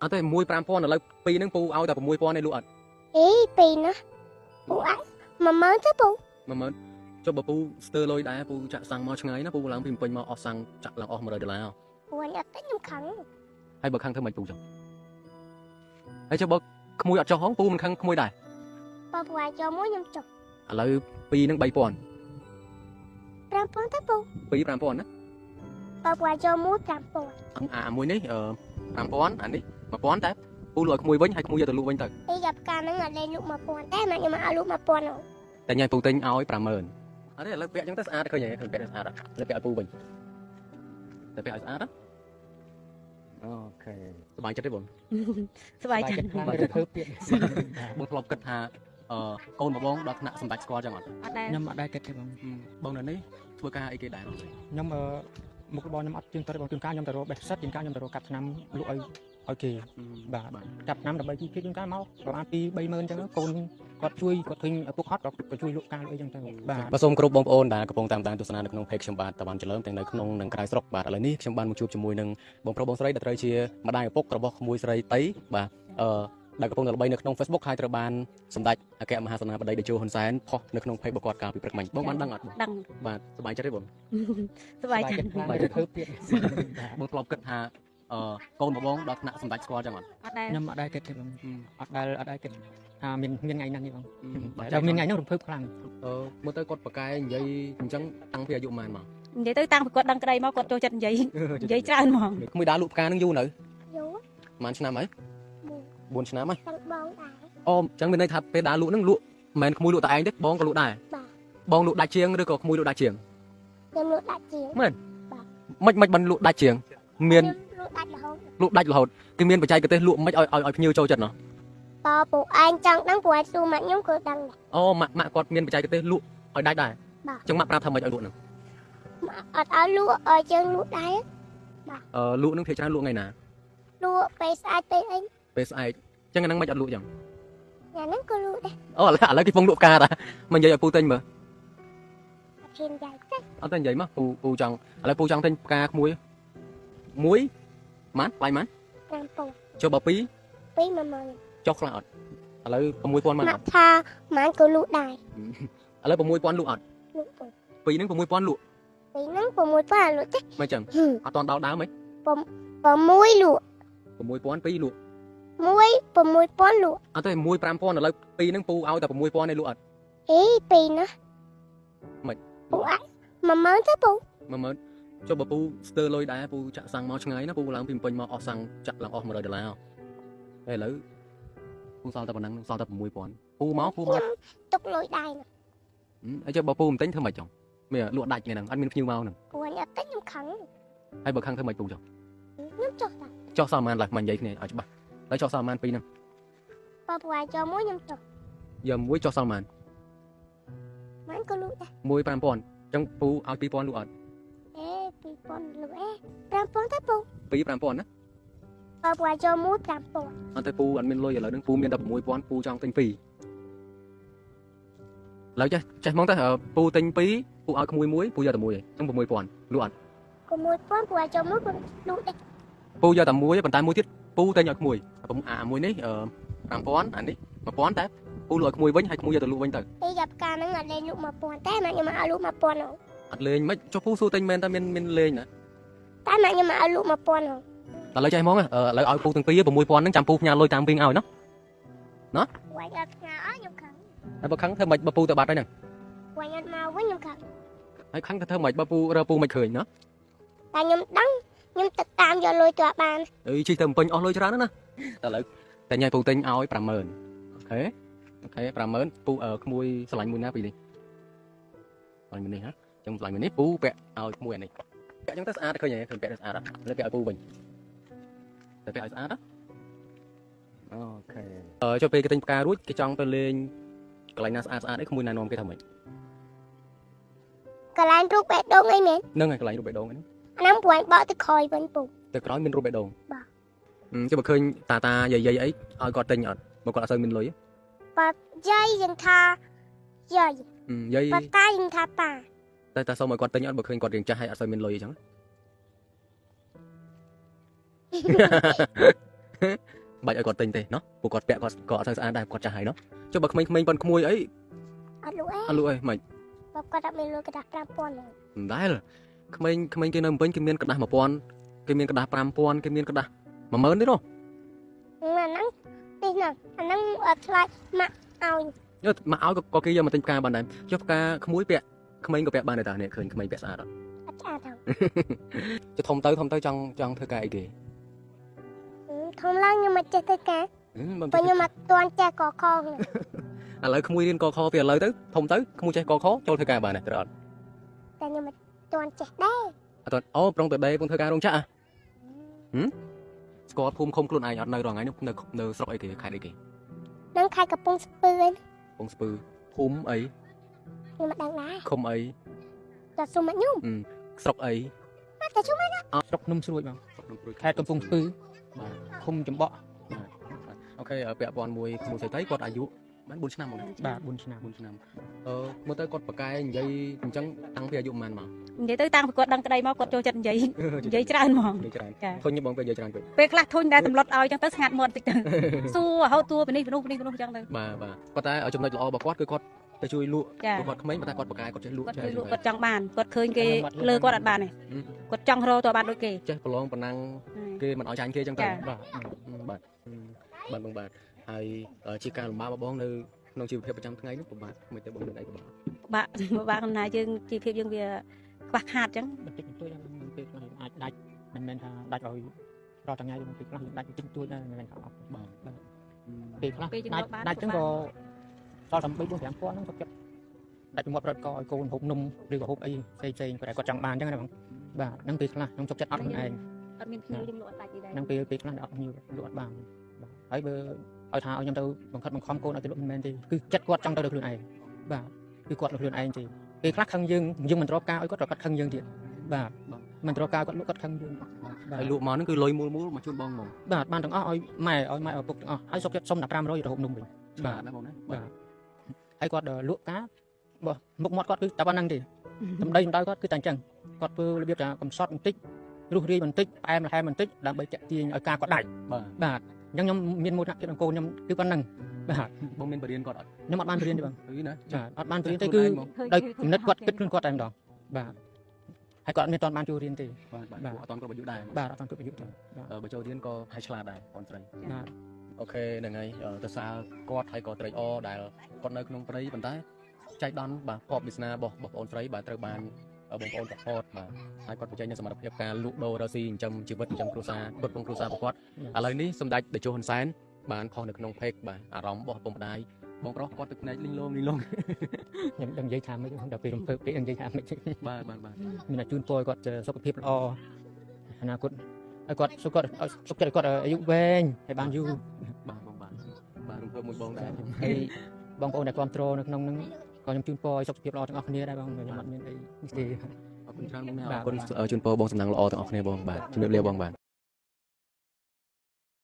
អត់ទេ1 5000ឥឡូវពីរហ្នឹងពូឲ្យតែ6000ឯងលក់អត់ អេពីរណាពូអាច10000ទៅពូ 10000ចុះបើពូស្ទើរលុយដែរពូចាក់សាំងមកឆ្ងាយណាពូឡើងពីភ្នំពេញមកអស់សាំងចាក់ឡើងអស់100ដុល្លារ ពូអញអត់ទេខ្ញុំខឹង ហើយបើខឹងធ្វើម៉េចពូចុះហើយចុះបើក្មួយអត់ចុះហងពូមិនខឹងក្មួយដែរ បើពូអាចចូលមួយខ្ញុំចុះ ឥឡូវពីរហ្នឹង3000 5000ទៅពូ ពីរ5000ណា បើពូអាចចូលមួយ5000 អាមួយនេះ5000អានេះ1000តែពូលក់ឲ្យក្មួយវិញហើយក្មួយយកទៅលក់វិញទៅ អេយ៉ាផ្កាហ្នឹងអត់លេងលក់1000តែម៉ាក់ខ្ញុំឲ្យលក់1000ហ៎ តែញ៉ៃពូទិញឲ្យ50000អត់ទេឥឡូវពាក់អញ្ចឹងទៅស្អាតឃើញទេឃើញពាក់ស្អាតឥឡូវពាក់ឲ្យពូវិញតែពាក់ឲ្យស្អាតណាអូខេសប្បាយចិត្តទេបង សប្បាយចិត្ត ខ្លាំងរំភើបទៀត បងធ្លាប់គិតថាអឺកូនបងដល់ថ្នាក់សម្ដេចស្គាល់ចឹងអត់ អត់ដែរ ខ្ញុំអត់ដែរគិតទេបង បងនៅនេះធ្វើការអីគេដែរ ខ្ញុំអឺមុខរបរខ្ញុំអត់ជាងទៅបងជួនកាលខ្ញុំទៅរកបេះផ្សិតជួនកាលខ្ញុំទៅរកកាប់ថ្នាំលក់ឲ្យគេបាទកាប់ថ្នាំដើម្បីជីវភាពជួនកាលមកប្រហែល2 30000អញ្ចឹងកូនគាត់ជួយគាត់ឃើញឪពុកហត់គាត់ក៏ជួយលក់ការលក់អីចឹងទៅបាទ បាទសូមគោរពបងប្អូនដែលកំពុងតាមដានទស្សនានៅក្នុង page ខ្ញុំបាទតាវ៉ាន់ច្លើមទាំងនៅក្នុងនិងក្រៅស្រុកបាទឥឡូវនេះខ្ញុំបានមកជួបជាមួយនឹងបងប្រុសបងស្រីដែលត្រូវជាម្ដាយឪពុករបស់ក្មួយស្រីតីបាទអឺដែលកំពុងតែល្បីនៅក្នុង Facebook ហើយត្រូវបានសម្ដេចអគ្គមហាសេនាបតីតេជោហ៊ុនសែនផុសនៅក្នុង page របស់គាត់កាលពីព្រឹកមិញបងបានដឹងអត់បង ដឹង បាទសប្បាយចិត្តទេបង សប្បាយចិត្ត ខ្លាំងរំភើបទៀត បងធ្លាប់គិតថាអឺកូនបងដល់ថ្នាក់សម្ដេចស្គាល់ចឹងអត់ អត់ដែរ ខ្ញុំអត់ដែរគិតទេបងអត់ដែរគិតថាមានថ្ងៃហ្នឹងទេបង បាទ តែមានថ្ងៃហ្នឹងរំភើបខ្លាំង អឺមើលទៅគាត់ប្រកែនិយាយអញ្ចឹងតាំងពីអាយុប៉ុន្មានមក និយាយទៅតាំងពីគាត់ដឹងក្តីមកគាត់ចូលចិត្តនិយាយនិយាយច្រើនហ្មង ក្មួយដាលក់ផ្កានឹងយូរនៅ យូរ ប៉ុន្មានឆ្នាំហើយ មួយ 4ឆ្នាំហើយ ទាំងបងដែរ អូអញ្ចឹងមានន័យថាពេលដាលក់នឹងលក់មិនមែនក្មួយលក់តែឯងទេបងក៏លក់ដែរ បាទ បងលក់ដាច់ជាងឬក៏ក្មួយលក់ដាច់ជាង ខ្ញុំលក់ដាច់ជាង មិនមិនបានលក់ដាច់ជាងមាន ខ្ញុំលក់ដាច់រហូត លក់ដាច់រហូតគឺមានបច្ចេកទេសលក់មិនឲ្យឲ្យភ្ញៀវចូលចិត្តណោះ បើពូឯងចង់ដឹងពូឯងសួរម៉ាក់ខ្ញុំក៏ដឹងដែរ អូម៉ាក់ម៉ាក់គាត់មានបច្ចេកទេសលក់ឲ្យដាច់ដែរ បាទ អញ្ចឹងម៉ាក់ប្រាប់ថាម៉េចឲ្យលក់ហ្នឹង ម៉ាក់អត់ឲ្យលក់ឲ្យយើងលក់ដែរ អឺលក់ហ្នឹងភាគច្រើនលក់ថ្ងៃណា លក់ពេលស្អែកពេលអី ពេលស្អែកអញ្ចឹងអាហ្នឹងមិនអត់លក់ចឹង ញ៉ាំហ្នឹងក៏លក់ដែរ អូឥឡូវឥឡូវគេពងលក់ផ្កាតាមកនិយាយឲ្យពូទិញមើល អត់ហ៊ានយាយទេ អត់ទេនិយាយមកពូពូចង់ឥឡូវពូចង់ទិញផ្កាក្មួយមួយម៉ានថ្លៃម៉ាន 5000 ចុះបើពីរ ពីរ10000 ចុះខ្លះអត់ឥឡូវ6000ម៉ានអត់ ម៉ាក់ថាម៉ានក៏លក់ដែរ ឥឡូវ6000លក់អត់ លក់ពូ ពីរហ្នឹង6000លក់ ពីរហ្នឹង6000លក់ទេ មិនចឹងអត់តាន់ដល់ដើមហី 6លក់ 6000ពីរលក់ មួយ6000លក់ អត់ទេ1 5000ឥឡូវពីរហ្នឹងពូឲ្យតែ6000ឯងលក់អត់ អេពីរណា មិន ពូអាច10000ទៅពូ 10000ចុះបើពូស្ទើរលុយដែរពូចាក់សាំងមកឆ្ងាយណាពូឡើងពីភ្នំពេញមកអស់សាំងចាក់ឡើងអស់100ដុល្លារហើយឥឡូវពូសល់តែប៉ុណ្ណឹងសល់តែ6000ពូមកពូមក ទុកលុយដែរណា ហើយចុះបើពូមិនទិញធ្វើម៉េចចុងមានលក់ដាច់ថ្ងៃហ្នឹងអត់មានភ្ញៀវមកហ្នឹង ពូអញអត់ទិញខ្ញុំខឹង ហើយបើខឹងធ្វើម៉េចពូចុះ ខ្ញុំចុះតា ចុះសល់ប៉ុន្មានឡើយមកនិយាយគ្នាឲ្យច្បាស់ហើយចុះសល់ប៉ុន្មានពីរហ្នឹង បើពូអាចចូលមួយខ្ញុំចុះ យកមួយចុះសល់ប៉ុន្ ម៉ានក៏លក់ដែរ មាន1 5000អញ្ចឹងពូឲ្យ2000លក់អត់ អេ2000លក់អេ5000ទៅពូ 2 5000ណា បើពូអាចចូលមួយ5000 អត់ទេពូអត់មានលុយឥឡូវហ្នឹងពូមានតែ6000ពូចង់ទិញ2ឥឡូវចេះចេះហ្មងទៅពូទិញ2ពូឲ្យក្មួយមួយពូយកតែមួយឯងអញ្ចឹង6000លក់អត់ 6000ពូអាចចូលមួយក៏លក់ដែរ ពូយកតែមួយប៉ុន្តែមួយទៀតពូទិញឲ្យក្មួយអាមួយនេះ5000អានេះ1000តែពូលក់ឲ្យក្មួយវិញហើយក្មួយយកទៅលក់វិញទៅ អេយ៉ាផ្កាហ្នឹងអត់លេងលក់1000តែម៉ាក់ខ្ញុំឲ្យលក់1000ហ៎ អត់លេងមិនចុះពូសួរទិញមែនតែមានលេងណា តែម៉ាក់ខ្ញុំឲ្យលក់1000ហ៎ តែឥឡូវចេះហ្មងឥឡូវឲ្យពូទាំងពីរ6000ហ្នឹងចាំពូផ្ញើលុយតាមវិញឲ្យណោះ ពូអញអត់ផ្ញើឲ្យខ្ញុំខឹង តែបើខឹងធ្វើម៉េចបើពូទៅបាត់ហើយហ្នឹង ពូអញអត់មកវិញខ្ញុំខឹង ហើយខឹងទៅធ្វើម៉េចបើពូរើពូមិនឃើញណោះ តែខ្ញុំដឹងខ្ញុំទៅតាមយកលុយទៅបាន អីជិះទៅពេញអស់លុយច្រើនណាស់ណាតែឥឡូវតែញ៉ៃពូទិញឲ្យ50000អូខេអូខេ50000ពូក្មួយស្រឡាញ់មួយណាពីនេះស្រឡាញ់មួយនេះហ៎ចឹងស្រឡាញ់មួយនេះពូពាក់ឲ្យក្មួយអានេះពាក់ចឹងទៅស្អាតឃើញទេឃើញពាក់ទៅស្អាតឥឡូវពាក់ឲ្យពូវិញតែពាក់ឲ្យស្អាតណាអូខេចុះពេលគេទិញផ្ការួចគេចង់ទៅលេងកន្លែងណាស្អាតស្អាតអីក្មួយណានាំគេធ្វើម៉េច កន្លែងរូបបេះដូងអីមែន ហ្នឹងហើយកន្លែងរូបបេះដូងហ្នឹង អាហ្នឹងពូអញបកទៅក្រោយវិញពូ ទៅក្រោយមានរូបបេះដូង បាទ ចុះបើឃើញតាតាយាយយាយអីឲ្យគាត់ទិញអត់បើគាត់អត់សូវមានលុយ បើយាយយើងថាយាយ យាយ បើតាយើងថាតា តែតាសូមឲ្យគាត់ទិញអត់បើឃើញគាត់រៀងចាស់ហើយអត់សូវមានលុយអញ្ចឹង បាច់ឲ្យគាត់ទិញទេណោះពួកគាត់ពាក់គាត់ក៏អត់សូវស្អាតដែរគាត់ចាស់ហើយណោះចុះបើក្មេងៗប៉ុនក្មួយអី អត់លក់អី អត់លក់អីម៉េច បើគាត់អត់មានលុយក្រដាស 5000 មិនដែលក្មេងៗគេនៅភ្នំពេញគេមានក្រដាស 1000គេមានក្រដាស 5000គេមានក្រដាស 10000ទេនោះ អាហ្នឹងនេះហ្នឹងអាហ្នឹងអត់ថ្លៃម៉ាក់ឲ្យ យកម៉ាក់ឲ្យក៏គេយកមកទិញផ្កាបានដែរចុះផ្កាក្មួយពាក់ក្មេងក៏ពាក់បានដែរតានេះឃើញក្មេងពាក់ស្អាតអត់ អត់ស្អាតទេ ចុះធំទៅចង់ធ្វើការអីគេ ធំឡើងខ្ញុំមកចេះធ្វើការបើខ្ញុំអត់ទាន់ចេះកខឥ ឡូវក្មួយរៀនកខពីឥឡូវទៅធំទៅក្មួយចេះកខចូលធ្វើការបានទេត្រូវអត់ តែខ្ញុំអត់ទាន់ចេះដែរ អត់ទាន់អូប្រុងទៅដេប្រុងធ្វើការរោងចក្រហ៎ស្គាល់ភូមិឃុំខ្លួនឯងអត់នៅរងថ្ងៃនោះនៅស្រុកអីគេខេត្តអីគេ នឹងខេត្តកំពង់ស្ពឺឯង កំពង់ស្ពឺភូមិអី ខ្ញុំមិនដឹងដែរ ឃុំអី តែសុំមកខ្ញុំ ស្រុកអី តែជុំណា ស្រុកភ្នំស្រួចបងខេត្តកំពង់ស្ពឺបាទឃុំចំបក់ អូខេពាក់ព័ន្ធមួយក្មួយស្រីគាត់អាយុបាន4ឆ្នាំមក បាទ4ឆ្នាំ 4ឆ្នាំមើលទៅគាត់ប្រកែនិយាយអញ្ចឹងតាំងពីអាយុប៉ុន្មានមក និយាយទៅតាំងពីគាត់ដឹងក្តីមកគាត់ចូលចិត្តនិយាយច្រើនហ្មង និយាយច្រើនធុញបងពេលនិយាយច្រើនពេក ពេលខ្លះធុញដែរសម្លុតឲ្យអញ្ចឹងទៅស្ងាត់មាត់តិចទៅសួររហូតតួពីនេះពីនោះពីនេះពីនោះអញ្ចឹងទៅ បាទបាទប៉ុន្តែចំណុចល្អរបស់គាត់គឺគាត់ទៅជួយលក់គាត់ក្មេងប៉ុន្តែគាត់ប្រកែគាត់ចេះលក់ គាត់ជួយលក់គាត់ចង់បានគាត់ឃើញគេលើគាត់អត់បានទេគាត់ចង់រកទៅបានដូចគេ ចេះប្រឡងប៉ុណ្ណឹងគេមិនឲ្យចាញ់គេអញ្ចឹងទៅបាទបាទបាទបងបាទហើយជាការលំបាកបងនៅក្នុងជីវភាពប្រចាំថ្ងៃនោះពិបាកមិនទៅបងមានអីពិបាក ពិបាកណាស់យើងជីវភាពយើងវាខ្វះខាតអញ្ចឹង បន្តិចបន្តួចពេលខ្លះអាចដាច់មិនមែនថាដាច់ឲ្យរាល់ថ្ងៃពេលខ្លះដាច់បន្តិចបន្តួចដែរមិនមែនថាអត់ បាទ ពេលខ្លះដាច់អញ្ចឹងក៏ដល់តែ3 4 5000ហ្នឹងគាត់ដាច់ពីមាត់ប្រត់កឲ្យកូនហូបនំឬក៏ហូបអីផ្សេងៗគាត់គាត់ចង់បានអញ្ចឹងណាបងបាទហ្នឹងពេលខ្លះខ្ញុំជប់ចិត្តអត់ខ្លួនឯង អត់មានភ្ញៀវយើងលក់អត់ដាច់ទេដែរ ហ្នឹងពេលខ្លះអត់ភ្ញៀវលក់អត់បានបាទហើយបើឲ្យថាឲ្យខ្ញុំទៅបង្ខិតបង្ខំកូនឲ្យទៅលក់មិនមែនទេគឺចិត្តគាត់ចង់ទៅដល់ខ្លួនឯងបាទគឺគាត់ដល់ខ្លួនឯងទេពេលខ្លះខឹងយើងយើងមិនទ្រាំការឲ្យគាត់ក៏គាត់ខឹងយើងទៀតបាទមិនទ្រាំការគាត់លក់គាត់ខឹងយើង ហើយលក់មកហ្នឹងគឺលុយមូលមកជូនបងហ្មង បាទបានទាំងអស់ឲ្យម៉ែឲ្យឪពុកទាំងអស់ហើយសុខចិត្តសុំតែ500ទៅហូបនំវិញ បាទណាបងណា បាទហើយគាត់លក់ការមុខមាត់គាត់គឺតែប៉ុណ្្នឹងទេសម្ដីសម្ដៅគាត់គឺតែអញ្ចឹងគាត់ធ្វើរបៀបថាកំសត់បន្តិចរុះរាយបន្តិចផ្អែមល្ហែមបន្តិចដើម្បីតាក់ទាញឲ្យការគាត់ដាច់ បាទ បាទអញ្ចឹងខ្ញុំមានមោទនភាពនឹងកូនខ្ញុំគឺប៉ុណ្្នឹងបាទ បងមានបរិញ្ញាគាត់អត់ ខ្ញុំអត់បានបរិញ្ញាទេបង ណា បាទអត់បានបរិញ្ញាទេគឺដោយគំនិតគាត់គិតខ្លួនគាត់តែម្ដងបាទហើយគាត់អត់មានតាន់បានចូលរៀនទេ បាទបាទអត់តាន់គ្រប់អាយុដែរ បាទអត់តាន់គ្រប់អាយុទេ បើចូលរៀនក៏ហើយឆ្លាតដែរបងស្រី បាទ អូខេហ្នឹងហើយទៅសារគាត់ហើយក៏ត្រេកអរដែលគាត់នៅក្នុងព្រៃប៉ុន្តែចៃដន្យបាទភ័ព្វវាសនារបស់បងប្អូនស្រីបាទត្រូវបានបងប្អូន support បាទហើយគាត់បញ្ចេញនូវសមត្ថភាពការលក់ដូររកស៊ីចិញ្ចឹមជីវិតចិញ្ចឹមគ្រួសារគ្រប់គ្រងគ្រួសាររបស់គាត់ឥឡូវនេះសម្ដេចតេជោហ៊ុនសែនបានផុសនៅក្នុង page បាទអារម្មណ៍របស់ឪពុកម្ដាយបងប្រុសគាត់ទឹកភ្នែកលីងលោងលីងលោង ខ្ញុំដឹងនិយាយថាម៉េចដល់ពេលរំភើបពេកនិយាយថាម៉េច បាទបាទបាទ មានតែជូនពរឲ្យគាត់សុខភាពល្អអនាគតឲ្យគាត់សុខគាត់សុខចិត្តឲ្យគាត់អាយុវែងហើយបានយូរ បាទបងបាទបាទរំភើបមួយបងដែរ ហើយបងប្អូនដែលគ្រប់គ្រងនៅក្នុងហ្នឹងក៏ខ្ញុំជូនពរឲ្យសុខភាពល្អទាំងអស់គ្នាដែរបងខ្ញុំអត់មានអីទេ អរគុណច្រើនបងណាអរគុណជូនពរបងសំណាងល្អទាំងអស់គ្នាបងបាទជំរាបលាបងបាទ